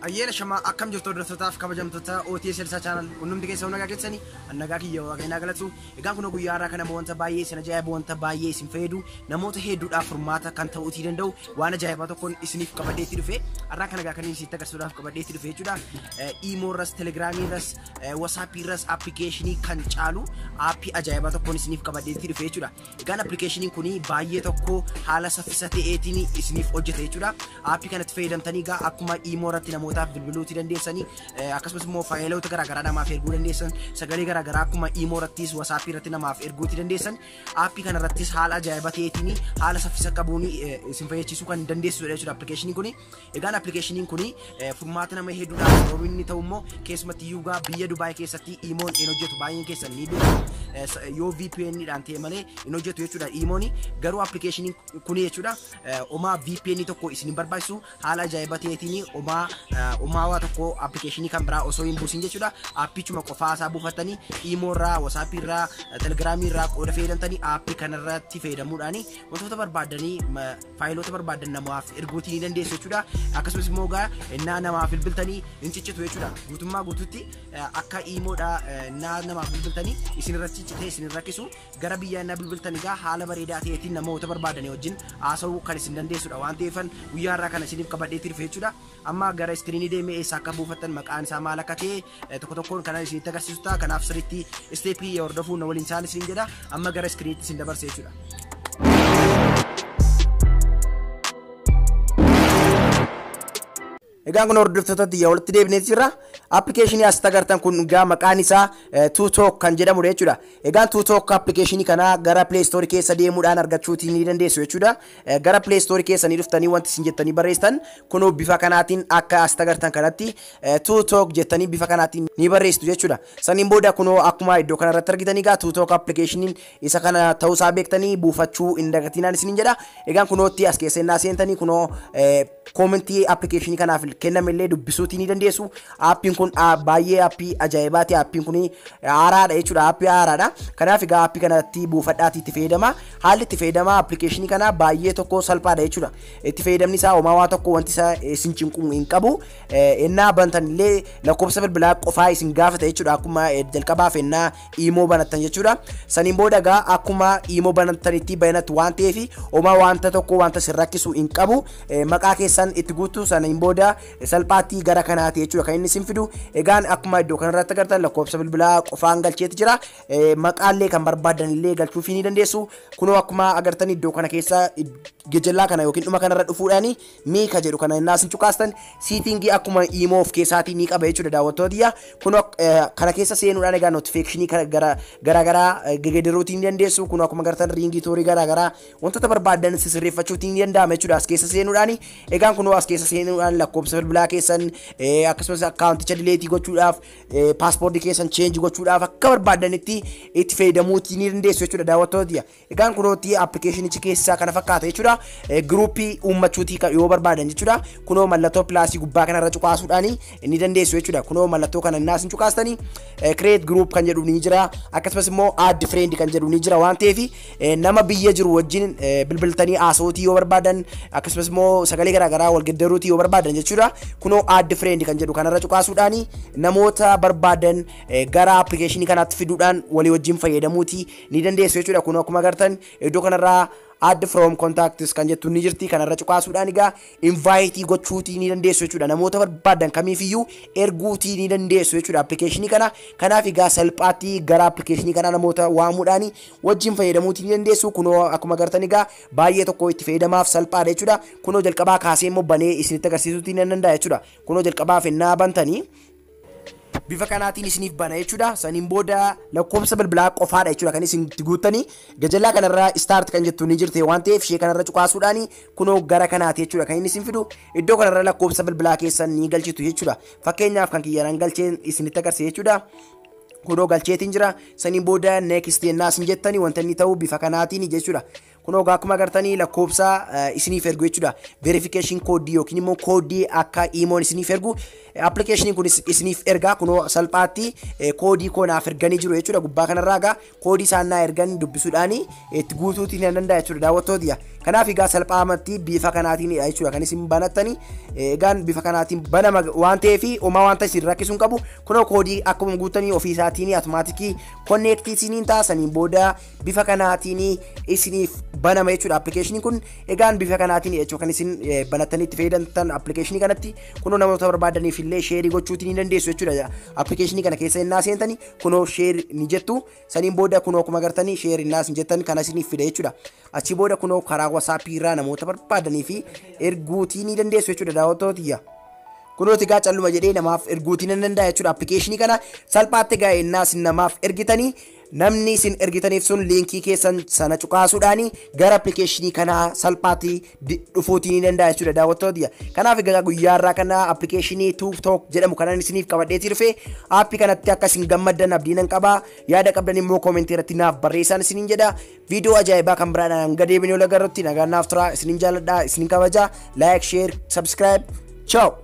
Ayyeena shamaa akkam jirtu hordoftotaaf kabajamtoota OTS Elsaa Channel hundumti keessa nagaa keessanii nagaa kiyya waaqayyoon galatu. Egaan kun guyyaa har'aa kana wanta baay'ee isin ajaa'ibu wanta baay'ee isin fayyadu namoota hedduudhaaf furmaata kan ta'uutii danda'u waan ajaa'ibaa tokkoon isiniif qabadheetti dhufe har'aa kana egaa kan isinitti agarsiisuudhaaf qabadheetti dhufe jechuudha. Imo irras, Telegiraamii irras, WhatsApp irras appilikeeshinii kan caalu aappii ajaa'ibaa tokkoon isiniif qabadheetti dhufe jechuudha. Egaan appilikeeshiniin kun baay'ee tokko haala saffisa ta'eetiin isiniif hojjeta jechuudha. Aappii kanatti fayyadamtanii egaa akkuma Imo irratti namootaaf bilbiluutii dandeessanii akkasumas immoo faayiloota garaagaraa namaaf erguu dandeessan sagalee garaagaraa akkuma Imo irrattis WhatsApp irratti namaaf erguutii dandeessan aappii kana irrattis haala ajaa'iba ta'eetiin haala saffisa qabuun isin fayyachisuu kan dandeessudha jechuudha appilikeeshiniin kun. Egaan appilikeeshiniin kun furmaata nama hedduudhaaf sababni inni ta'u immoo keessumatti yuugaa biyya Dubaay keessatti Imoon hin hojjetu baay'een keessan ni beeku yoo VPN dhaan ta'e malee hin hojjetu jechuudha Imoon garuu appilikeeshiniin kun jechuudha omaa VPN tokko isin hin barbaachisu haala ajaa'iba ta'eetiin omaa waa tokko appilikeeshinii kan biraa osoo hin buusin jechuudha aappichuma qofaa isaa buufatanii Imo irraa, WhatsApp irraa, Telegiraamii irraa qooda fayyadamtanii aappii kanarratti fayyadamuudhaan wantoota barbaadanii faayiloota barbaadan namaaf erguutii ni dandeessu jechuudha. Akkasumas immoo egaa innaa namaaf bilbiltanii hin ciccitu jechuudha. Guutummaa guutuutti akka Imoodha innaa namaaf bilbiltanii isin irratti ciccitee isin rakkisu gara biyya innaa bilbiltan egaa haala bareedaa ta'eetiin namoota barbaadanii wajjin haasa'uu kan isin dandeessudha waan ta'eefan guyyaa har'aa kana isiniif qabadheetti dhufe jechuudha. Amma gara iskiriinii deemee eessa akka buufattan maqaan isaa maal akka ta'e tokko tokkoon kana isinitti agarsiisu ta'a. Kanaaf sirriitti isteeppii hordofuun na waliin isaan isin jedha. Amma gara iskiriiniitti isin dabarsa jechuudha. Egaan kun hordoftoota xiyyaa walitti deebinee jirra. Appilikeeshinii asitti agartan kun egaa maqaan isaa 2Talk kan jedhamudha jechuudha. Egaan 2Talk appilikeeshinii kana gara Play Store keessa deemuudhaan argachuutii ni dandeessu jechuudha. Gara Play Store keessa ni dhuftanii wanti isin jettanii barreessitan kunoo bifa kanaatiin akka asitti agartan kanatti 2Talk jettanii bifa kanaatiin ni barreessitu jechuudha. Saniin booda kunoo akkuma iddoo kanarratti argitan egaa 2Talk appilikeeshiniin isa kana ta'uusaa beektanii buufachuu hin dagatinaan isiniin jedha. Egaan kunootti as keessa innaa seentanii kunoo koomentii appilikeeshinii kanaaf kenname illee dubbisuutii ni dandeessu. Aappiin kun baay'ee aappii ajaa'ibaati. Aappiin kun haaraadha jechuudha. Aappii haaraadha. Kanaaf egaa aappii kanatti buufadhaatii itti fayyadama. Haalli itti fayyadama appilikeeshinii kanaa baay'ee tokko salphaadha jechuudha. Itti fayyadamni isaa homaa waa tokko wanti isaa isin cinqu hin qabu. Innaa bantan illee lakkoofsa bilbilaa qofaa isin gaafata jechuudha. Akkuma jalqabaaf innaa Imo banattan jechuudha. Saniin booda egaa akkuma Imo banattanitti banattu waan ta'eef homaa wanta tokko wanta isin rakkisu hin qabu. Maqaa keessan itti guutu saniin booda salphaatti gara kanaati jechuudha kan inni isin fidu. Egaan akkuma iddoo kanarratti agartan lakkoofsa bilbilaa qofaan galcheetu jira. Maqaallee kan barbaadan illee galchuufii ni dandeessu. Kunoo akkuma agartan iddoo kana keessa gejjellaa kana yookiin dhuma kanarra dhufuudhaan miika jedhu kana innaa isin cuqaastan siitingii akkuma Imo of keessaatii ni qaba jechuudha daawwattootiyya. Kunoo kana keessa seenuudhaan egaa notifiikeeshinii garaagaraa gegedaruutii ni dandeessu. Kunoo akkuma agartan riingii toorii garaagaraa wantoota barbaadan sirreeffachuutii ni danda'ama jechuudha as keessa seenuudhaan. Egaan kunoo as keessa seenuudhaan lakkoofsa bilbilaa keessan akkasumas akkaawunticha dileetii gochuudhaaf paaspoortii keessan cheenji gochuudhaaf akka barbaadanitti itti fayyadamuutii ni dandeessu jechuudha daawwattootiyya. Egaan kunootti appilikeeshinichi keessaa kana fakkaata jechuudha. Giruuppii uummachuutii yoo barbaadan jechuudha. Kunoo mallattoo pilaasii gubbaa kanarra cuqaasuudhaan ni dandeessu jechuudha. Kunoo mallattoo kana innaa isin cuqaastanii create group kan jedhu ni jira. Akkasumas immoo add friend kan jedhu ni jira waan ta'eef nama biyya jiru wajjin bilbiltanii haasa'uutii yoo barbaadan akkasumas immoo sagalee garaagaraa wal geddaruutii yoo barbaadan jechuudha. Kunoo add friend kan jedhu kanarra cuqaasuudhaan namoota barbaadan gara appilikeeshinii kanaatti fiduudhaan walii wajjin fayyadamuutii ni dandeessu jechuudha. Kunoo akkuma agartan iddoo kanarraa add from contacts kan jettu ni jirti. Kanarra cuqaasuudhaan egaa invite gochuutii ni dandeessu jechuudha. Namoota barbaadan kamiifiyyuu erguutii ni dandeessu jechuudha appilikeeshinii kana. Kanaaf egaa salphaatti gara appilikeeshinii kana namoota waamuudhaan wajjin fayyadamuutii ni dandeessu. Kunoo akkuma agartan egaa baay'ee tokko itti fayyadamaaf salphaadha jechuudha. Kunoo jalqabaa kaasee immoo banee isinitti agarsiisuutii ni danda'a jechuudha. Kunoo jalqabaaf ennaa bantanii bifa kanaatiin isiniif bana jechuudha. Saniin booda lakkoofsa bilbilaa qofaadha jechuudha kan isin itti guuttanii. Gajallaa kanarraa start kan jettu ni jirti waan ta'eef ishee kanarra cuqaasuudhaan kunoo gara kanaati jechuudha kan inni isin fidu. Iddoo kanarra lakkoofsa bilbilaa keessan ni galchitu jechuudha. Fakkeenyaaf kan kiyyaan galcheen isinitti agarsiisa jechuudha. Kunoo galcheetiin jira. Saniin booda next yennaa isin jettanii wanta inni ta'u bifa kanaatiin jechuudha. Kunoo akkuma agartanii lakkoofsa isiniif ergu jechuudha. Verification koodii yookiin immoo koodii akka Imoon isiniif ergu appilikeeshiniin kun isiniif ergaa. Kunoo salphaatti koodii koo naaf erganii jiru jechuudha. Gubbaa kanarraa egaa koodii isaan naa ergan dubbisuudhaan itti guutuutii ni danda'a jechuudha daawwattootiyya. Kanaaf egaa salphaamatti bifa kanaatiin jechuudha kan isin banattani. Egaan bifa kanaatiin banama waan ta'eef homaa wanta isin rakkisuu hin qabu. Kunoo koodii akkuma guutanii ofii isaatiin automatic connect isiniin taasisaniin booda bifa kanaatiin isiniif banama jechuudha appilikeeshiniin kun. Egaan bifa kanaatiin jechuudha kan isin banattanii itti fayyadamtan appilikeeshinii kanatti. Kunoo namoota barbaadaniif illee share gochuutii ni dandeessu jechuudha. Appilikeeshinii kana keessa innaa seentanii kunoo share ni jettu. Saniin booda kunoo akkuma agartanii share innaas hin jettan kana isiniif fida jechuudha. Achi booda kunoo karaa WhatsAppii irraa namoota barbaadanii fi erguutii ni dandeessu jechuudha, daawwattootiyya. Kunooti egaa calluma jedhee namaaf erguutii ni danda'a jechuudha. Appilikeeshinii kana salphaatti egaa innaas namaaf ergitanii, namni isin ergitaniif sun liinkii keessan sana cuqaasuudhaan gara appilikeeshinii kanaa salphaatti dhufuutii ni danda'a jechuudha, daawwattootiyya. Kanaaf egaa guyyaa irraa kana appilikeeshinii TikTok jedhamu kanan isiniif qabadheetii dhufe. Aappii kanatti akka isin gammaddan abdii nan qaba. Yaada qabdan immoo koomentii irratti naaf barreessaan isiniin jedha. Viidiyoo ajaa'ibaa kan biraadhaan hanga deebinee ol agarrutti nagaan naaf tura. Isinin jaalladha, isinin kabaja. Like, share, subscribe. Ciao.